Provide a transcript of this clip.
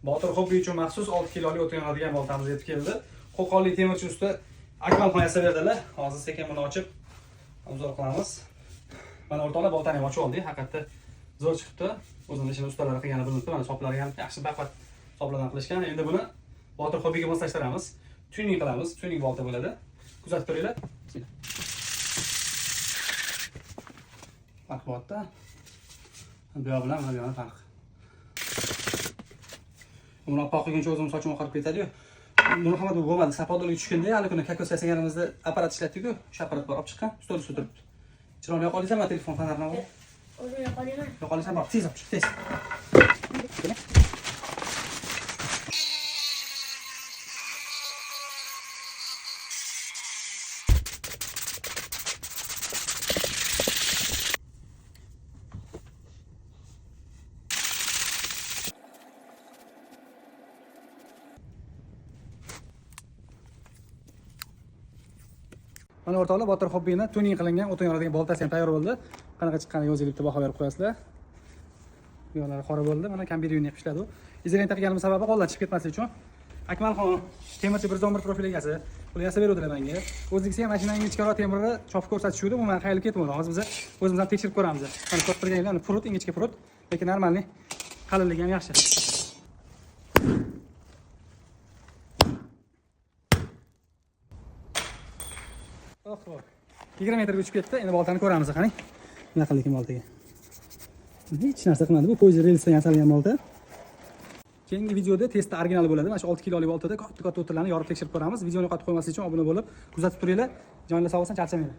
Botir Hobby uchun maxsus 6 kiloli o'tin yonadigan boltamiz yetib keldi. Qo'qonlik temirchi usta Akmalxon yasab berdilar. Hozir sekin buni ochib obzor qilamiz. Mana o'rtoqlar, boltani ham ochib oldik. Haqiqatda zo'r chiqibdi. O'zini ishini ustalari qilgani bilinibdi. Mana soplari ham yaxshi baquvvat soplardan qilishgan. Endi buni Botir Hobbyga moslashtiramiz. Tuning qilamiz. Tuning bolta bo'ladi. Kuzatib turinglar. Bismillah. Farq borda. Bu yoq bilan mana bu yoqni farqi. Uni oppoq qilguncha o'zim sochim oqarib ketadi-yu. Nurmuhammad bu bo'lmadi. Sapadolga tushganda hali kuni kokos yasaganimizda apparat ishlatdik-ku. O'sha apparat bor, olib chiqqan, stol ustida turibdi. Chiroqni yoqa olasanmi telefon fonarini olib? O'zim yoqolaman. Yoqa olasan, bor, tez olib chiq, tez. Mana o'rtoqlar, Botir Hobbini tuning qilingan o'tin yoradigan boltasi ham tayyor bo'ldi. Qanaqa chiqqaniga o'zingiz bitta baho berib qo'yasizlar. Bu yoqlari qora bo'ldi. Mana kombiniyonni qishladi u. Izolenta qilganimiz sababi qo'ldan chiqib ketmasligi uchun. Akmalxon temirchi 111 profil egasi. Ular yasab beruvdilar menga. O'zingizga ham mashina ingichkaroq temirni chopib ko'rsatishuvdi. Bu meni xayolib ketmadi. Hozir biz o'zimiz ham tekshirib ko'ramiz. Mana ko'rib turganinglar, purut, ingichka purut, lekin normalniy qalinligi ham yaxshi. Oho. 20 metrga uchib ketdi. Endi boltani ko'ramiz, qani. Nima qildi ekan boltaga? Hech narsa qilmadi. Bu poyezd relsdan yasalgan bolta. Keyingi videoda testda originali bo'ladi. Mana shu 6 kiloli boltada katta-katta o'tinlarni yorib tekshirib ko'ramiz. Videoni yo'qotib qo'ymaslik uchun obuna bo'lib, kuzatib turinglar. Joninglar sog' bo'lsin, charchamanglar.